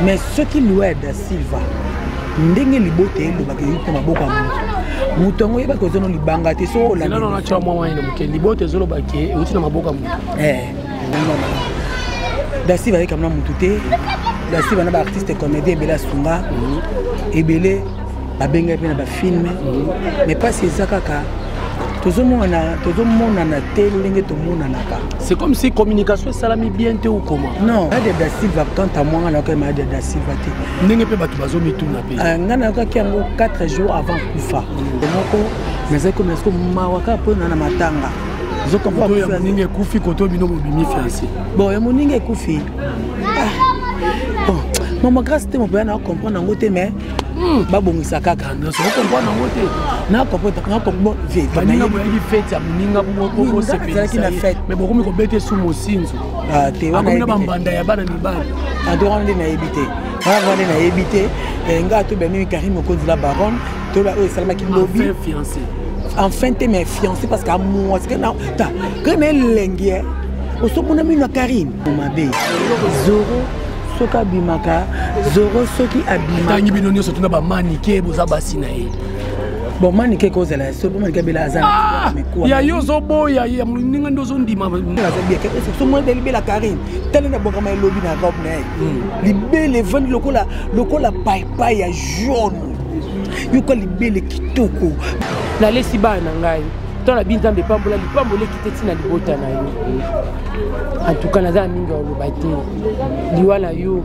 Mais soki liwa ya Da Silva, ndenge libota elobaka, euti na maboko ya moto, moto yango oyebaki oza no libanga te. Soki olandana mwa wana moke, libota ezoloba ke euti na maboko ya moto. Eh, Da Silva ayekama na motu te. Da Silva na baartiste comédien ebele asunga, ebele babengai mpe na bafilme. Mais mpasi eza kaka tozomonana, tozomonana te ndenge tomonanaka. C'est comme si communication esalami bien te ou comment? Non, Adia Da Silva, quant à moi, nga nayokai Adia Da Silva te. Ndenge mpe bato bazomituna mpe. Nga nayokaki yango 4 jours avant kufa moko. Nazali komi siko mawa kaka mpo na matanga. Ya moninga ekufi, koto bino bobimi fiancé. Bon, ya moninga ekufi. Bon, mama Grâce te, mopoya na comprendre yango te, mais babongisa kaka. Comprendre yango te. Na comprendre. Baninga boyaki fête ya moninga moko, ezalaki na fête. Mais bokomi kobeta esu mosinzo. Te. Akomi na bambanda ya bana mibali. Ante wana nde nayebi te, wana nde nayebi te. Nga toyeba nini? Karine Mokonzi la baronne, toyeba oyo esalamaki lobi. Fiancé. Enfin te, mais fiancé, parce que amwasi ta kaka na elengi osomona mino ya Karine mabe. Zoro soki abimaka, Zoro soki abima. Ntangi bino nyonso tuna bamanike, boza basi na ye. Bon, manike kozala ya so, manike abela aza. Ya yo ozoboya, ya moninga nde ozondima. Somona libela Karine, tala na bwakama elobi na robe na ye, libele evandi lokola lokola paipai ya jaune. Yoka libele kitoko. Nalesi bana na ngai to na bi Nzambe epambola lipambola ekite ntina libota na yo. Antuka naza na mingi ya koloba te, liwa na yo.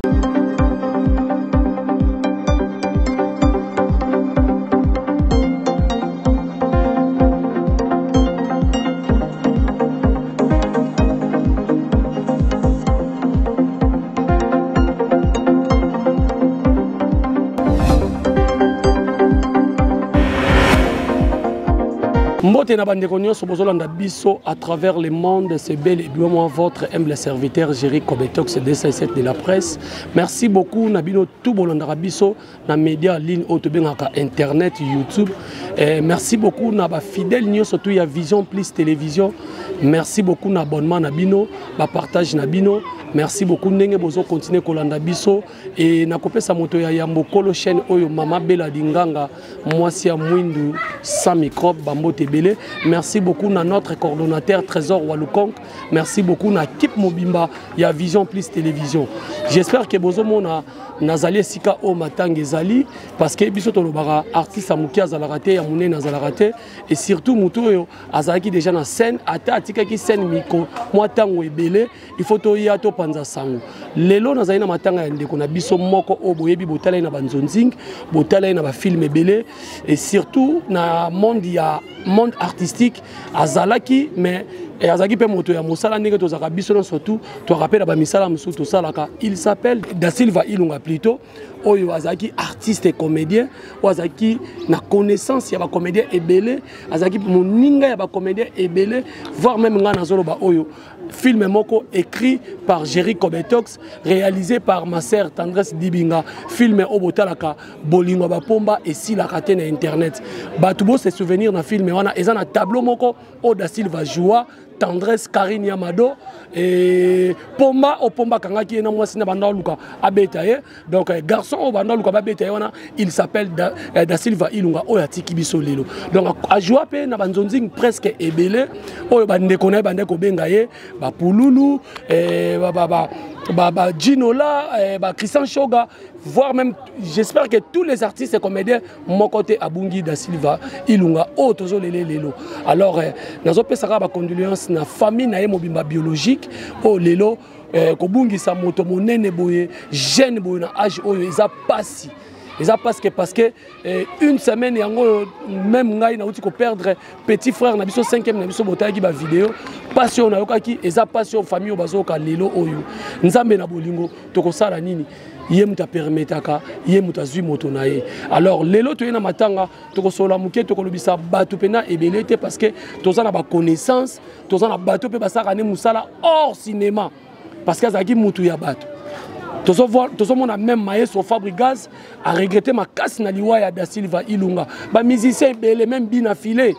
Mbote na bandeko nyonso bozolanda biso à travers le monde. C'est bel et bien moi, votre humble serviteur Jerry Kobetox 207 de la presse. Merci beaucoup na bino tout bolandaka biso na média en ligne oyo tobengaka internet, YouTube. Eh, merci beaucoup na bafidèle nyonso tout ya Vision Plus Télévision. Merci beaucoup na abonnement na bino, bapartage na bino. Merci beaucoup ndenge bozocontinue kolanda biso. E nakopesa moto ya yambo, kolo chaîne oyo, mama Bela Dinganga, mwasi ya mwindu sans microbe, bambote ebele. Merci beaucoup na notre coordonnateur Trésor Walukonk. Merci beaucoup na équipe mobimba ya Vision Plus Télévision. J'espère que bozomona nazali esika oyo matanga ezali, parce que biso tolobaka artiste ya moke azalaka te, ya monene azalaka te. Et surtout motu oyo azalaki déjà na scène, ata atikaki scène miko mwa ntango ebele, il faut toya topanza sango. Lelo nazali na matanga ya ndeko na biso moko oyo boyebi, botala ye na banzonzing, botala ye na bafilme ebele, et surtout na monde ya monde artistique azalaki. Mais azalaki mpe moto ya mosala ndenge tozalaka biso nyonso, tu toyaka mpe na bamisala mosusu tosalaka. Il s'appelle Da Silva Ilunga plutôt, oyo azalaki artiste et comédien, oyo azalaki na connaissance ya bacomédien ebele, azalaki moninga ya bacomédien ebele, voire même ngai nazoloba oyo film moko écrit par Jerry Kobetox, réalisé par ma sœur Tendresse Dibinga, film oyo botalaka Bolingo bapomba esilaka te na internet. Bato bo se souvenir na film wana, eza na tableau moko oyo Da Silva joua Tendresse, Karine Yamado et Pomba. Oyo Pomba akangaki ye na mwasi na banda oluka abeta ye. Donc garçon oyo banda oluka babeta ye wana, il s'appelle Da Silva Ilunga, oyo atiki biso lelo. Donc ajoua mpe na banzonzing presque ebele oyo bandeko na ye bande kobenga ye bapululu, ba Ginola, ba Christian Shoga, voire même j'espère que tous les artistes et comédiens moko te abungi Da Silva Ilunga oyo tozolele lelo. Alors nazopesaka bacondoléance na famille na ye mobimba biologique, oyo lelo kobungisa moto monene boye, jeune boye, na age oyo, eza pasi, eza parce que une semaine yango oyo même ngai nauti koperdre petit frère na biso, cinquième na biso. Botalaki bavideo, pasi oyo nayokaki eza pasi oyo famille oyo bazoyoka lelo oyo. Nzambe na bolingo, tokosala nini? Ye moto apermetaka, ye moto azwi moto na ye. Alors lelo toye na matanga, tokosolola moke, tokolobisa bato mpena ebele te, parce que toza na baconnaissance, toza na bato mpe basalaka nde mosala hors cinéma, parce que azalaki mutu ya bato. Tozomona même maestro Fabrigaz aregrete makasi na liwa ya Da Silva Ilunga. Bamusicien ebele, même Bina Filet,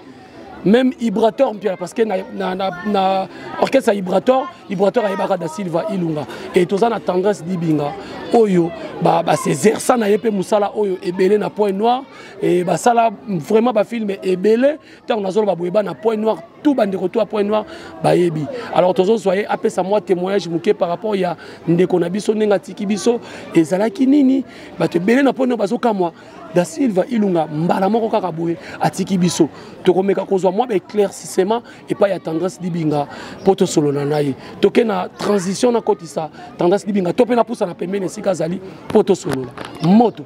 même Ibrator Mpia, parce que na orchestre ya Ibrator, Ibrator ayebaka Da Silva Ilunga. Et toza na Tendresse Dibinga Oyo basezersa na ye mpe mosala oyo ebele na Point Noir e basala vraiment bafilme ebele. Ntango nazoloba boye, ba na Point Noir tout, bandeko tout ya Point Noir bayebi. Alors tozozwa ye apesa mwa témoignage moke par rapport ya ndeko na biso, ndenge atiki biso, ezalaki nini. Bato ebele na Point Noir bazokamwa, Da Silva Ilunga mbala moko kaka boye atiki biso. Tokomeka kozwa mwa baéclaircissement epai ya Tendresse Dibinga mpo tosolola na ye. Toke na transition, nakotisa Tendresse Dibinga to mpe napusa na pembeni esika azali mpo tosolola moto.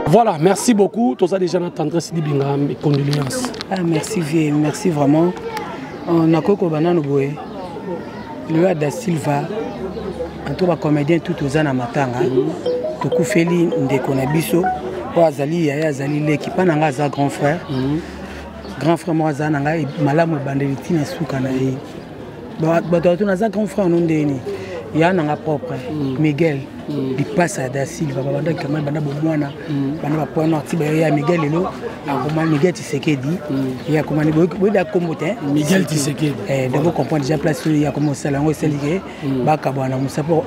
Voilà, merci beaucoup. Toza déjà na Tendresse Dibinga, mes condoléances. Ah, merci vie, merci vraiment. Nakoki koloba nano boye, liwa Da Silva, anto bacomédien tout toza na matanga, tokufeli ndeko na biso oyo azali yaya, azali leki mpa na ngai, aza grand frère. Grand frère moko aza na ngai malamu ebandeli ntina suka na ye. Bato bato naza grand frère no ndeni ya na nga propre. Miguel Lipasa ya Da Silva, babandaki kama banda bomwana, banda bapoint noir ti bayo ya Miguel. Lelo akoma Miguel Tshisekedi, ye akomani boyeba kombo te. Miguel Tshisekedi. Donc comprendre déjà place oyo ye akoma kosala yango, esali ke bakabwana na mosala mpo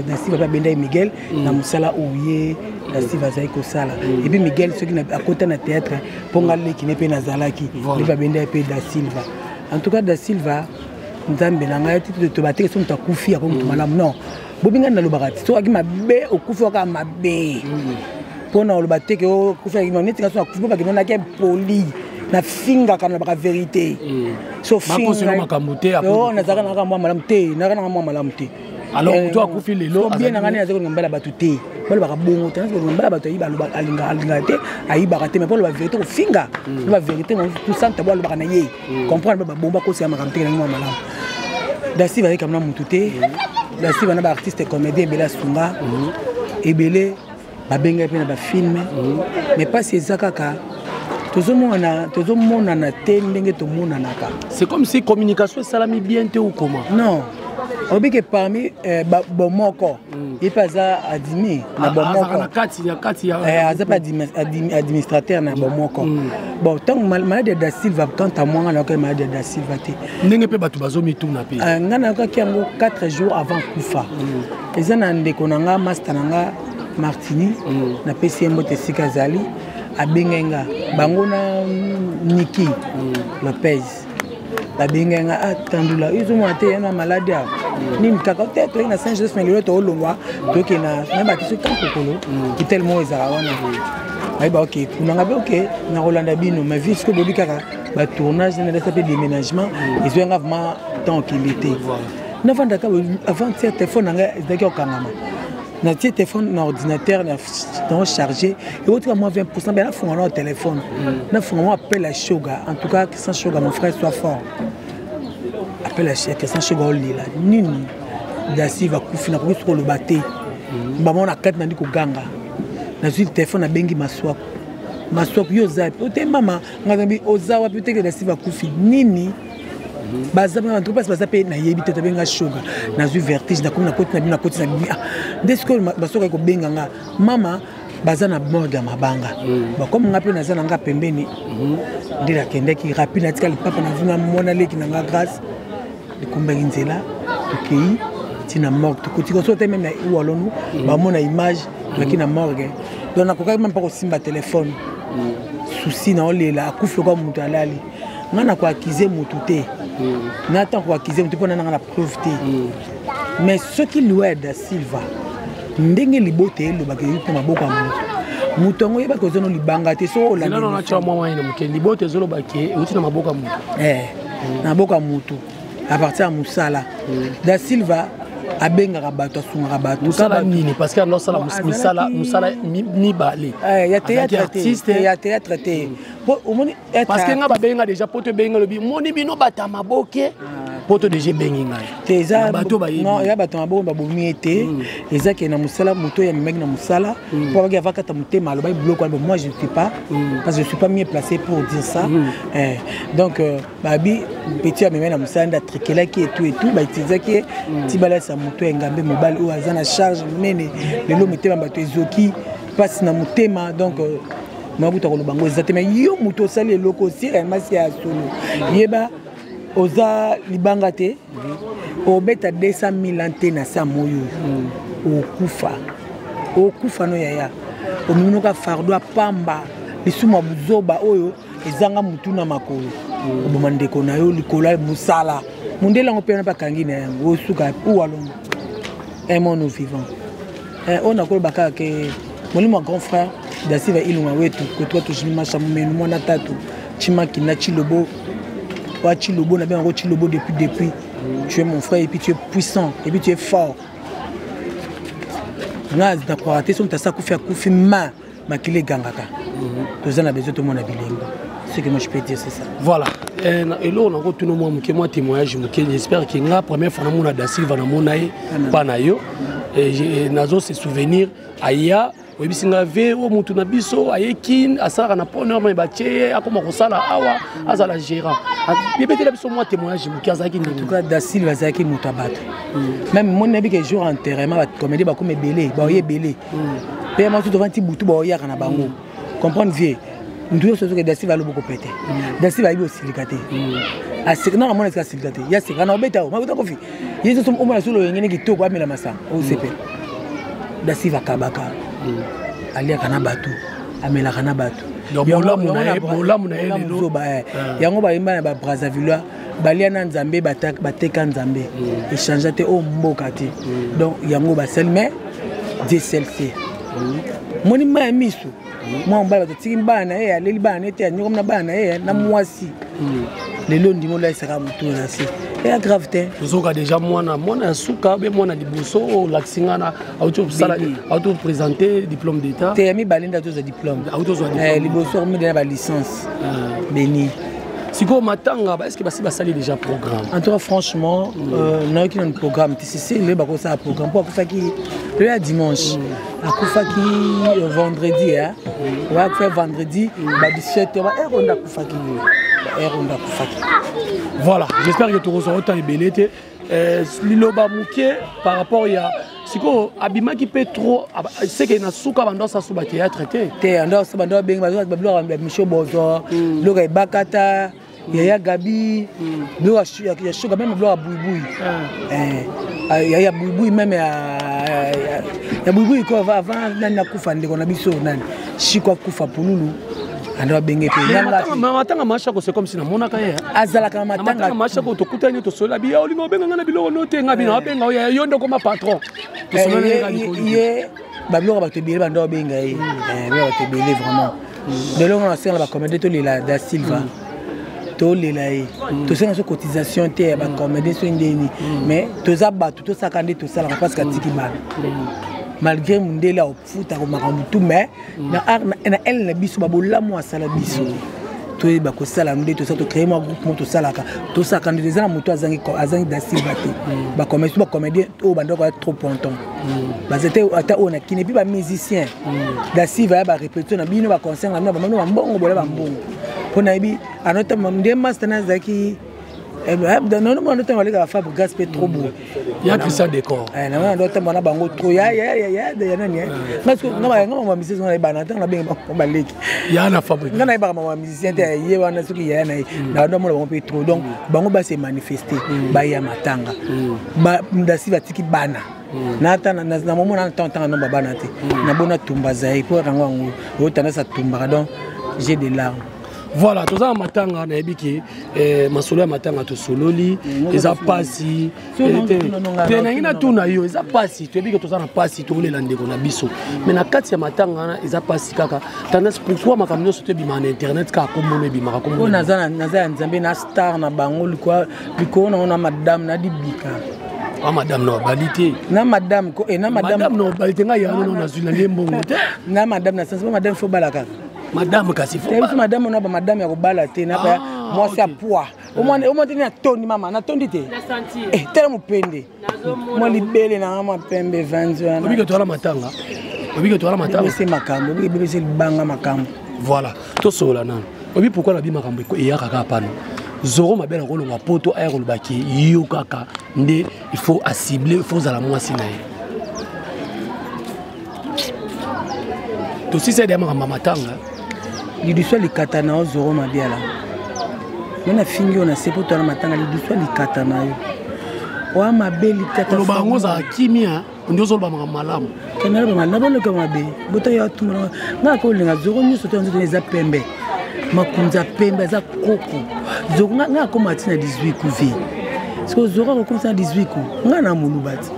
Da Silva mpe abendaki Miguel na mosala oyo ye Da Silva azali kosala. Et puis Miguel soki akota na théâtre mpo nga leki ne mpe nazalaki nde babendaki mpe Da Silva. En tout cas, Da Silva, Nzambe na ngai, ti tobateke so moto akufi ako moto malamu. Non, bobi ngai nalobaka ti soki mabe okufi kaka mabe mpo na oloba te ke okufi neti nga so akufi mpo bakende naki poli, nafingaka, nalobaka vérité. So makambo te. Nazalaka naka mwa malamu te, nazalaka nanga mwa malamu te. Alors moto akufi lelo. Bien na ngai naza kolinga mbala bato te, balobaka bongo te. Naza mbala bato ayiba, alingaka te, ayibaka te, mais mpo aloba vérité, kofinga loba vérité tout santa bo alobaka na ye comprendre babomba kosia makambo te. Nangi mwa malamu, Da Silva ayekam na motu te. Da Silva na baartiste comédien ebele asunga, ebele babengai mpe na bafilme, mais mpasi eza kaka tozomonana, tozomonana te ndenge tomonanaka. C'est comme si communication esalami bien te ou comment? Non, oyebi ke parmi bomoko ye mpe aza adimi na bomoko. Na kati ya kati ya Aza mpe administrateur na bomoko. Bon, ntango malade ya Da Silva, quant à moi, nga nayokaki malade ya Da Silva te. Ndenge mpe bato bazomituna mpe. Nga nayokaki yango 4 jours avant kufa. Eza na ndeko na nga, master na nga Martini, napesi ye mbote esika azali, abengai nga, bango na Niki Lopez babengai nga: "Atandula ezomona te yana maladi awa nini kaka te." Toyei na Saint Joseph, mais lelo toolongwa, toke na nayeba te soki kankokolo hotel moko ezalaka wana, bayeba oke kuna. Nga mpe oke, nakolanda bino, mais vi sikoyo boyebi kaka batournage nalesa mpe déménagement ezoyanga vraiment temps okende te. Navandaka avant tia telefone na ngai ezalaki kokangama, natie telefone na ordinateur nango chargé, ekotika mwa 20, mpe nafunga na telefone, nafunga mwa appel ya Shoga. En tout cas, Christian Shoga, mon frère, soit fort. Appel ya Christian Shoga, olela nini, Da Silva akufi, nakoki soki oloba te. Bamao na kati nandi koganga, nazwi telefone, nabengi Maswaku. Maswaku, yo oza wapi? Ote mama ngai zambi, oza wapi? Oteke Da Silva akufi nini? Baza bantu mpasi, baza mpe nayebi te. Tobenga Shoga, nazwi vertige, nakomi nakoti na bino, nakoti na bino nde sikoyo basoki kobenga nga: "Mama, baza na morgue ya mabanga." Bakomi nga mpe naza na nga pembeni nde nakendaki rapide, natika lipapa, nazwi na mwana leki na nga Grâce, likumbaki nzela, tokei ntina morgue, tokoti koso te, même na Iwalonu bamona image, toyaki na morgue. Donc nakokaki même mpa kosimba telefone, souci na olela, akufi lokola moto alali. Nga na koaccuser motu te, na ntango koaccuser motu mpo na nanga na preuve te, mais soki liwa ya Da Silva, ndenge libota elobaka, eyi mpe maboko ya motu, moto yango oyebaki oza no libanga te soki olandi mwa wana moke, libota ezoloba ke euti na maboko ya motu. Na maboko ya motu à partir ya mosala Da Silva abengaka bato, asungaka bato. Mosala nini? Parce que andosala misala, mosala mibale. Ya théâtre te, ya théâtre te, po omoni. Parce que nga babengi nga déjà, poto ebengi nga, lobi moni bino bato ya maboke, poto déjà ebengi ngai. Te, eza bato bayebi. Non, eza bato maboke babomi ye te, eza ke na mosala, moto oyo amemaki na mosala mpo abaki avakata motema, alobaki biloko wana. Moi, je ne suis pas, parce que je suis pas mieux placé pour dire ça. Donc babi petit amemaki na mosala nde atrikelaki etu etu, bautilisaki ye ti balalisa moto ya engambe mobali oyo aza na charge monene. Lelo motema bato ezoki mpasi na motema. Donc mabuta koloba ngo eza te, mais yo moto osali eloko osi réellement si ya solo, yeba. Oza libanga te, obeta 200 000 ans te na sa moyo oyo. Okufa, okufa no yaya, omeminoka fardo ya pamba, lisumu ya buzoba oyo ezanga mutu na makolo. Oboma ndeko na yo likolo ya mosala. Mondele yango mpe wana bakangi na yango, osuka où allons? Aimons-nous vivants. Oyo nakoloba kaka ke molimo ya grand frère Dasiva Ilunga wetu kotoka tozwi masha menu mwana tatu Chimakina Chilobo wa Chilobo na benga Chilobo depuis tu es mon frère et puis tu es puissant et puis tu es fort. Nga nakwaka te, soki moto asi akufi, akufi, ma makili egangaka. Toza na besoin tomona bilengi. Ce que moi je peux dire, c'est ça. Voilà. Eloko nakotuna mwa moke, mwa témoignage moke. J'espère que nga première fois namona Da Silva, namona ye mpa na yo. Nazo se souvenir aya oyebisi nga ve oyo motu na biso ayeki asalaka na pont norme, batie ye akoma kosala awa, azala gérant. Yebetela biso mwa témoignage moke, azalaki ndenge? En tout cas, Da Silva azalaki moto ya bato. Même moni nayebi ke jour enterrement, bacomédie bakoma ebele, baoye ebele mpe mosusu tovandi butu, baoyaka na bango. Comprendre vie mutu nyonso, soki Da Silva aloboko pete, Da Silva ayebi osilika te. Aseka na mona esika asilika te, ya seka na obeta o makuta kofi ye nyonso, omona solo oyengene kitoko, amela masanga osepela. Da Silva akabaka, aliaka na bato, amelaka na bato. Donc, bolamu na ye, bolamu na ye lelo. Zoba, eh. Yango bayemba na babrazzavillois, balia na Nzambe, bateka Nzambe, échange te oyo mboka te. Donc yango basali, mais Dieu seul sait. Moni mai ya miso, mwa mobali, bato atiki bana na ye, aleli bana na ye te, anyokomi na bana na ye na mwasi. Lelo ndimi olaisaka motu na se, eya grave te. Tozoka déjà mwana ya suka be mwana liboso oyo olakisi nga na auti kosala, auti koprésente diplôme d'état. Te, ya mibale nde atozwa diplôme. Auti ozwa diplôme. Liboso akomida na balicence beni. Sikoyo matanga, est ce que basi basali déjà programme? En tout cas, franchement, nayoki nanu programme te. Sisi lelo bakosala programme mpo akufaki lelo ya dimanche, akufaki vendredi, oya akufaki vendredi ba 17 heures, ba heure oyo nde akufaki, ba heure oyo nde akufaki. Voilà, j'espère que tokozwa autant ebele te. Liloba moke par rapport ya sikoyo abimaki mpe trop, seke na suka bando asasu bathéâtre te. Te, ando bando babengi babiloko ya Micho Bozo, biloko ya Ebakata, yaya Gabi, biloko ya shuka, même biloko ya buibui, ya buibui, même ya buibui ko avant nani nakufa, ndeko na biso nani Shiko akufa, pululu ando abenge mpe. Matanga Mashako, c'est comme si namonaka ye. Azalaka na matanga. Matanga Mashako, tokutani, tosolola biya, olinga obenga nga na biloko no te, nga bino abenga oyo yo ndoko ma patron. Ye babiloko bato ebele bando babenga ye, biloko bato ebele vraiment. Lelo nga nasenga na bacomédie, tolela Da Silva, tolela ye. Tosenga so cotisation te ya bacomédie so ndeni, mais toza bato, tosalaka nde tosalaka parce que atiki bana. Malgré mondele akofutaka makambo tu, mais na art na ele na biso, babolamu asala biso, toyeba kosala nde tosala, tocrée mwa groupe mo tosalaka, tosalaka nde eza na moto azangi Da Silva te. Bacomédien, bacomédien oyo bandako ya trop ponton baza te, ata oyo na kini, et puis bamusicien Da Silva ya barépétition na bino, baconcert na bino, bamano bambongo, bola bambongo mpo nayebi anotama nde master na azalaki nonomona ndotango aleka baFabregas mpe trop boye. Ya Christian Décor. Namona ndotambo na bango trop ya nani, nga mama musicien nga nayebana ntango nabengi bango baleki. Ya na Fabrique. Nga nayebaka mama musicien te, ye wana soki yaya na ye, na bando amona bango mpe trop. Donc bango base manifeste, baya matanga. Dasi batiki bana na momo na ntango ntanga nomba bana te, nabona tumba zaye mpo yango yango oyo tendance atumbaka. Donc j'ai des larmes. Voilà, toza na matanga, nayebi ke masolo ya matanga tosololi, eza pasi te. Nangi natuna yo, eza pasi, toyebi ke toza na pasi, tokolela ndeko na biso, mais na kati ya matanga wana eza pasi kaka tendance. Pourquoi makambo nyonso to ebimaka na internet kaka kombono ebimaka? Kombo naza ya Nzambe na star na bango likolo nango na madame nadibika. Ah, madame na obali te? Na madame ko na madame na obali te, ngai yango nazwi na lie mbongo te. Na madame na sense, madame fo bala kaka. Madame kasi fo biso madame na bamadame ya kobala te na mwasi ya poids, omwa te natondi mama, natondi te, tala mopende mwa libele nanga mwa pembe 20 wana. Obike toala matanga, obike toala matanga. Bebese makambo, obike bebese libanga makambo. Voilà, tosolola nano. Obi pourquoi nabi makambo eyaka kaka pano Zoro Mabe na kolonga poto, aya kolobaki yo kaka nde il faut acible, il faut ozala mwasi na ye. Tosisa ede ya makambo ya matanga. Liduso likata na yo Zoro Mabiala. Nga nafingi yo na se mpo toana matanga lidusu ya likata na yo oya mabe likata. Oloba yango ozala kimia nde ozoloba makambo malamu. Kende aloba malamu, naboloka mabe bota yo atumba nga kolinga zoro nyonso to nzoto eza pembe, makunza pembe aza koko zoro nga akoma ti na 18 kuvi siko zoro akokomisa na 18 ku nga na moluba ti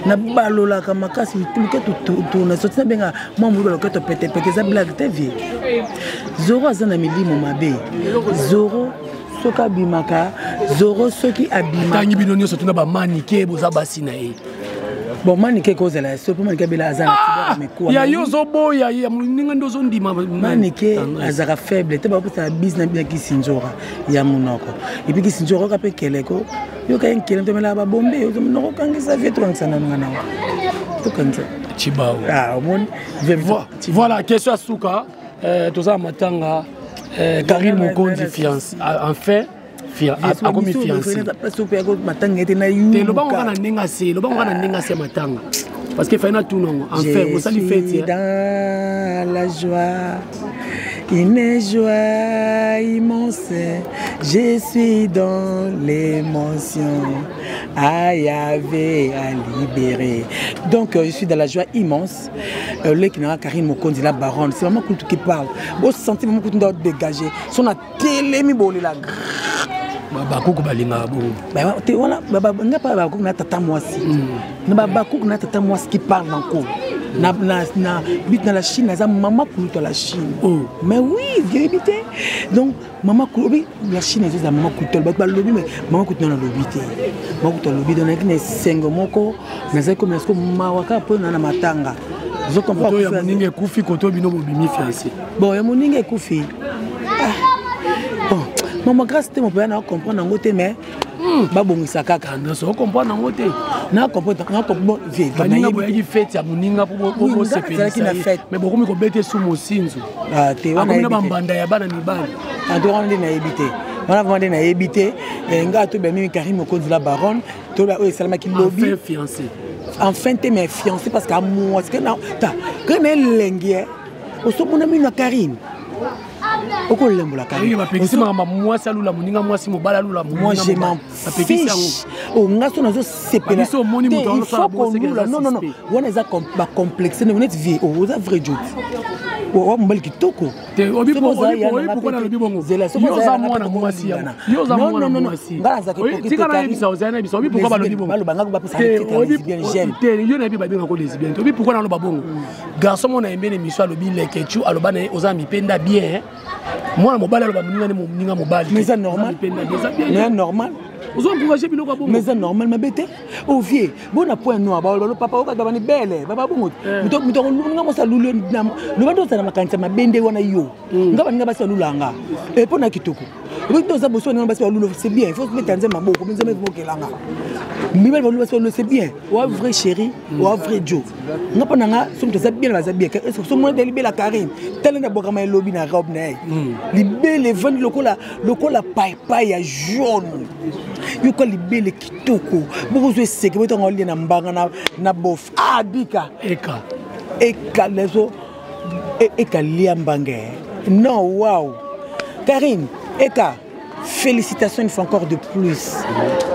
nabalolaka makasi loketo tona soti nabenga mwa moluba loketo petepete eza blague te vie. Zoro aza na milimo mabe. Zoro soki abimaka, zoro soki abimaka Tangi bino nyonso tuna bamanike boza basi na ye. Bon, manike kozala ya so mpo manike abela aza na tibaka mikuwa. Ya yo ozoboya ya moninga nde ozondima. Manike azalaka faible te, bakopesaka bise na bina kisi nzora ya monoko et puis kisi nzora oyoka mpe keleko yoka ye nkele tomelaka babombe monoko okangisa vie tokangisa nanonga nango tokangisa. Chibao. Ah, omoni. Voilà, question ya suka. Toza na matanga, Karine Mokonzi fiance, enfin akomi fiancé. Matanga ete na Te, lobango kaka na ndenge ase, lobango kaka na ndenge ase ya matanga, parce que fai natuna yango. Enfin bosali fête. Dans la joie, une joie immense, je suis dans l'émotion. Ayave a libéré. Donc je suis dans la joie immense. Leki nanga Karine Mokonzi la baronne, c'est maman Koutou qui parle. Bo senti maman Koutou doit dégager. Son a telemi bolela. Bakuku balingaka bongo. Te wana nga pa bakuku na tata mwasi. Na bakuku na tata mwasi qui parle encore. Na but na la Chine aza mama Kulutu ya la Chine. Oh. Mais oui, oyebi te. Donc mama obi la Chine ezoza mama Kulutu bato balobi, mais mama Kulutu nano alobi te. Mama Kulutu alobi, donc nayaki na esengo moko, nazali komi nasiko mawa kaka mpo na matanga. Ozo ya moninga ekufi, koto bino bobimi fiancé. Bon, ya moninga ekufi. Ah. Bon, mama Grâce te, mopeya na comprendre yango te, mais babongisa kaka. Nyonso ocomprendre yango te. Na comprendre. Baninga boyaki fête ya moninga mpo bosepelisa ye, mais bokomi kobeta esu mosinzo, akomi na bambanda ya bana mibali. Anto wana nde nayebi te, wana vraiment nde nayebi te. Nga toyeba mimi Karine Mokonzi la baronne, toyeba oyo esalamaki lobi. Enfin fiancé. Enfin te, mais fiancé, parce que amwasi ta ke na elengi osomona mino ya Karine okolembola. Bapekisi makambo mwasi alula moninga mwasi, mobali alula. Moi, je m'en fiche. O nga so nazosepela il faut kolula. Non, non, non, wana eza bacomplexe neti vie oza vrai jot wa mobali kitoko. Pourquoi nalobi bongo? Yo oza mwana mwasi, yo oza mwana mwasi. Tika nayebisa, ozali nayebisa obi pourquoi balobi bongo te. Yo nayebi babengako lesbienne te. Obi pourquoi naloba bongo? Garçon mona yembe na émission, alobi Lekechu, aloba na ye oza mipenda bien. Mwana mobali aloba moninga ne moninga mobali. Mais eza normal, mais normal. Ozo encourage biloko ya bongo. Mais eza normal, mabe te. Ovie bona point noir balo papa okati babani bele baba bongo moto moto mosa lulu loba nde ozala makanisa mabe nde wana yo nga baninga basi balulanga mpo na kitoko obi oza boso baninga basi balulu, c'est bien. Il faut beta nzambe maboko, nzambe mokelanga mibali balulu, basi balulu, c'est bien. Oa vrai chéri, oa vrai jo nga mpo na nga so moto aza bien, baza bien. So mona te libela Karine, tala na bwakama elobi na robe na ye, libele evandi lokola lokola paipai ya jaune. Yoka libele kitoko bokozwa eseke botango olia na mbanga na bof abika. Eka. Eka lezo ekalia mbanga. Non, wow, Karine eka, félicitations une fois encore de plus.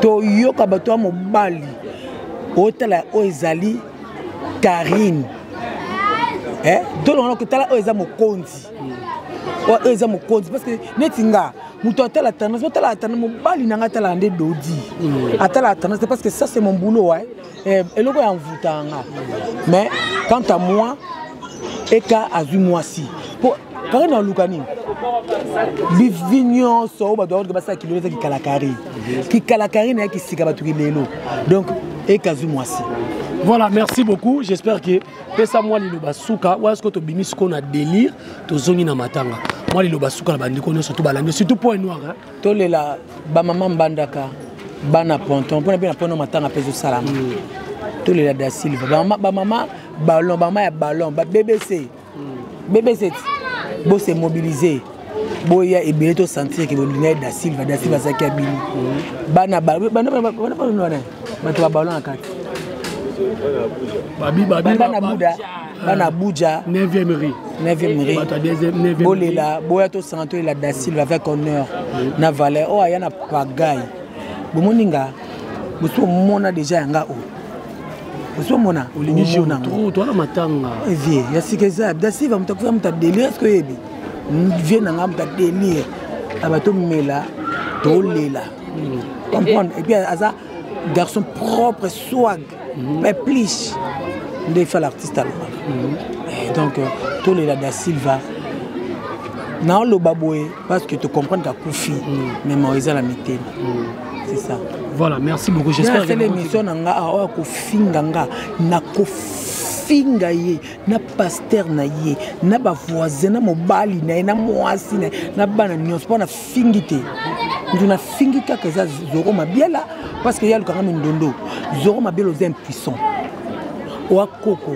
Toyoka bato ya mobali otala oyo ezali Karine tolongana kotala oyo eza mokonzi, oyo eza mokonzi, parce que neti nga moto atala tendance, otala tendance mobali na nga atalaka nde dodi atalaka tendance, parce que ça, c'est mon boulot, ouais. Eloko ya mvuta nga. Mais quant à moi, eka azwi mwasi po Karine aluka nini bivi nyonso oyo bato bakoki basala kilelo eza kikalakari, kikalakari na ye kisika bato kilelo. Donc eka azwi mwasi. Voilà, merci beaucoup. J'espère que pesa mwa liloba suka wana sikoyo tobimi sikoyo na délire, tozongi na matanga. Mwa liloba suka na bandeko nyonso to balandi, surtout Point Noir, hein? Tolela bamama Mbandaka, bana Ponton mpona mpe na pono matanga mpe ezosalama. Tolela Da Silva, bamama ballon, bamama ya ballon, ba BBC, BBC ti bose mobiliser, boya ebele tosentir ke bolinga ye Da Silva. Da Silva azalaki ya bino bana bana bato ba ballon na kati, bana Buda, bana Abuja. 9e rue. 9e rue bolela boya tosanga tolela da silva avec honneur na valeur oyo aya na pagaille bomoni nga bosi omona deja yanga oyo bosi omona olingi towana matanga vie ya sika eza da silva moto akufa moto adelire ce oyebi vie na nga moto adelire aba tomela tolela comprendre et puis aza garçon propre swag mais plus nde fa l'artiste alobaka donc tolela da silva naoloba boye parce que tocomprendre kakufi mais mawa eza na mitema, c'est ça. Voilà, merci beaucoup, j'espère. Que l'émission na nga awa kofinga nga, nakofinga ye na pasteur na ye na bavoisin na mobali na ye na mwasi na ye na bana nyonso, mpo nafingi te. Moto nafingi kaka eza Zoro Mabiala, parce que ye alukanga mindondo. Zoro Mabiala, oza impuissant, oa koko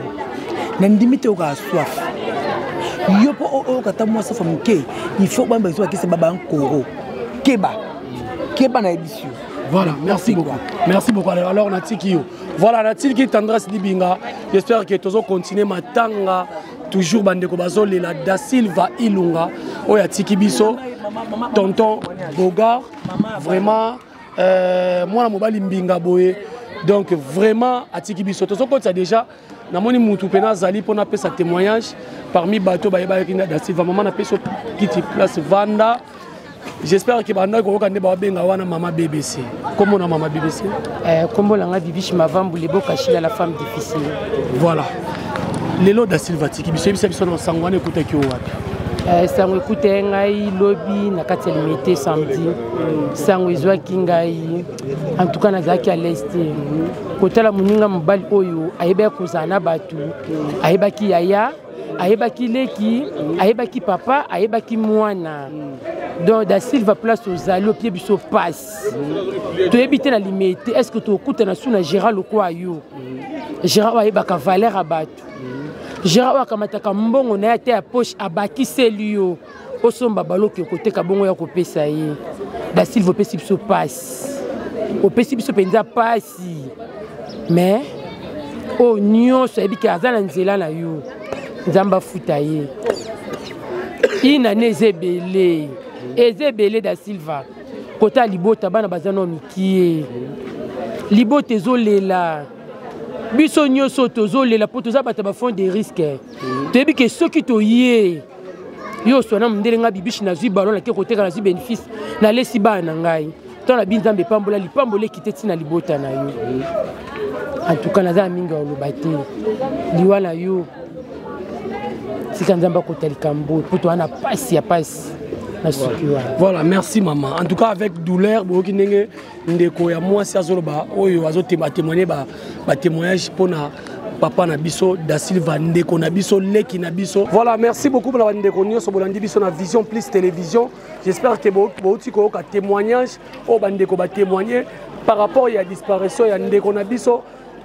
nandimi te okaka soif yo mpo oyoka ata mwa safa moke. Il faut bamba biso bakisa babankoro. Keba, keba, nayebisi yo. Voilà, merci beaucoup. Merci beaucoup. Alors, natiki yo. Voilà, natiki Tendresse Libinga. J'espère que tozo continuer matanga toujours bandeko bazolela Da Silva Ilunga oyo atiki biso, tonton Bogar, vraiment mwana mobali mbinga boye. Donc vraiment atiki biso, tozokotisa déjà. Namoni mutu mpena azali mpona apesa témoignage parmi bato bayebaki na Da Silva. Mama, napesi kiti place vanda. J'espère que bandaki koyoka nde babenga wana mama BBC. Kombo na mama BBC? Kombo na nga Bibiche Mavambu Leboka Shila, la femme difficile. Voilà, lelo Da Silva tiki biso. Yebisa biso na sango wana ekutaki yo wapi? Sango ekuta ye ngai lobi na kati ya Limete, samedi. Sango ezwaki ngai, en tout cas nazalaki à l'aise te kotala moninga mobali oyo ayebaki kozala na bato, ayebaki yaya, ayebaki leki, ayebaki papa, ayebaki mwana. Donc Da Silva, place ozali opie biso pasi. Toyebi te na Limete est ce que tokutana su na Gérard lokwa yo. Gérard oyo ayebaka valeur ya bato, Gérard oyo akamataka mbongo na ye ate ya poche, abakiseli yo osomba baloki okoteka bongo ya kopesa ye. Da Silva, opesi biso pasi, opesi biso mpenza pasi. Mais oyo nyonso ayebi ke aza na nzela na yo, Nzambe afuta ye. Inane eza ebele, eza ebele. Da Silva, kota libota, bana baza no mikie, libota ezolela, biso nyonso tozolela mpo toza bato ya bafond de risque. Toyebi ke soki toye yo oswana mondele, ngai Bibishi nazwi ballon, nake koteka, nazwi bénéfice, nalesi bana na ngai. Ntango nabi Nzambe epambola lipambola ekite ntina libota na yo. En tout cas naza na mingi ya koloba te. Liwa na yo, tika Nzambe akota likambo mpo toza na pasi ya pasi na suki wana. Voilà, merci maman. En tout cas avec douleur, boyoki ndenge ndeko ya mwasi azoloba, oyo azotémoigner batémoignage mpona papa na biso Da Silva, ndeko na biso, leki na biso. Voilà, merci beaucoup mpona bandeko nyonso bolandi biso na Vision Plus Télévision. J'espère que bouti koyoka témoignage oyo bandeko batémoigner par rapport ya disparition ya ndeko na biso.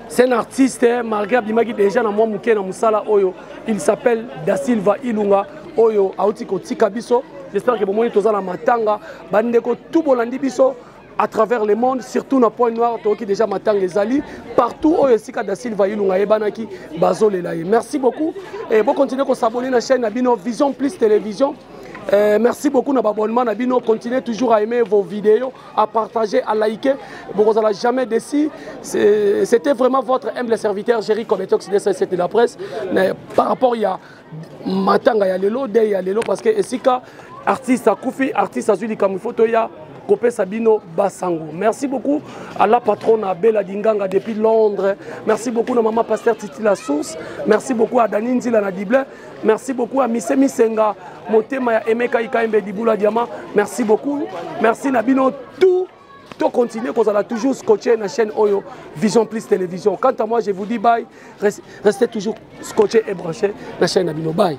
C'est un artiste, malgré abimaki déjà na mwa moke na mosala oyo. Il s'appelle Da Silva Ilunga oyo auti kotika biso. J'espère que bomoni toza na matanga. Bandeko tout bolandi biso à travers le monde, surtout na Pointe Noire, toyoki déjà matanga ezali partout oyo esika Da Silva Ilunga ayebanaki, bazolela ye. Merci beaucoup et bocontinue kos'abonner na chaîne na bino Vision Plus Télévision. Merci beaucoup na abonnement na bino. Continuez toujours à aimer vos vidéos, à partager, à liker. Vous n'allez jamais déçu. C'était vraiment votre humble serviteur Jerry Kometox de de la presse. Mais par rapport il y a matanga ya lelo, de ya lelo, parce que esika artiste akufi, artiste azwi likambo, faut toya kopesa bino basango. Merci beaucoup à la patronne Bella Dinganga depuis Londres. Merci beaucoup na maman pasteur Titi La Source. Merci beaucoup à Dani Nzila na Diblin. Merci beaucoup à Mise Misenga Motema ya Emeka Ikaembe Dibula Diama. Merci beaucoup. Merci na bino tout. To continuer kozala toujours scotché na chaîne oyo Vision Plus Télévision. Quant à moi, je vous dis bye. Restez toujours scotché et branché na chaîne na bino. Bye.